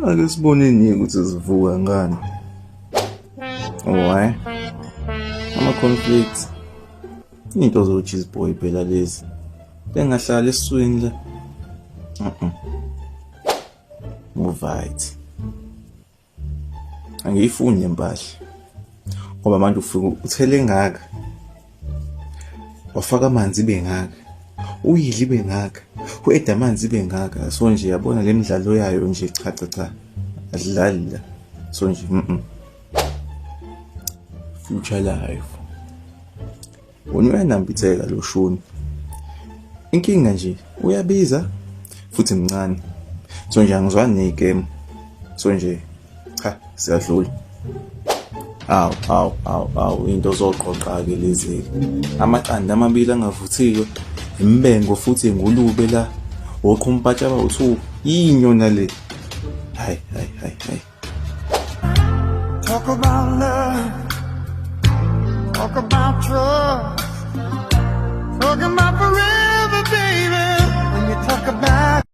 Ake siboneni ukuthi sivuka ngani. Why? Ama-conflicts. Into zo-cheese boy phela lezi. Bengahlali esiswini la. Uh-uh. Move. Angiyifuni le mpahla. Ngoba manje ufike uthele ngaka. Wafaka amanzi ibe ngaka. Uyidla ibe ngaka. U-eda amanzi ibe ngaka. So nje yabona le midlalo yayo nje cha cha cha. Adlali la. So nje mhm. Future life. Wona uyanambitheka lo shuni. Inkinga nje uyabiza futhi mncane. So nje angizwani negame. So nje cha siyadlula. Awu awu awu awu into zoqoqa ke lezi. Amaqanda amabili angavuthiwe, imbengo futhi ingulube la. Woqhumpatsha bawu2 yinyona le. Hayi hayi hayi hayi. Talk about love, talk about trust.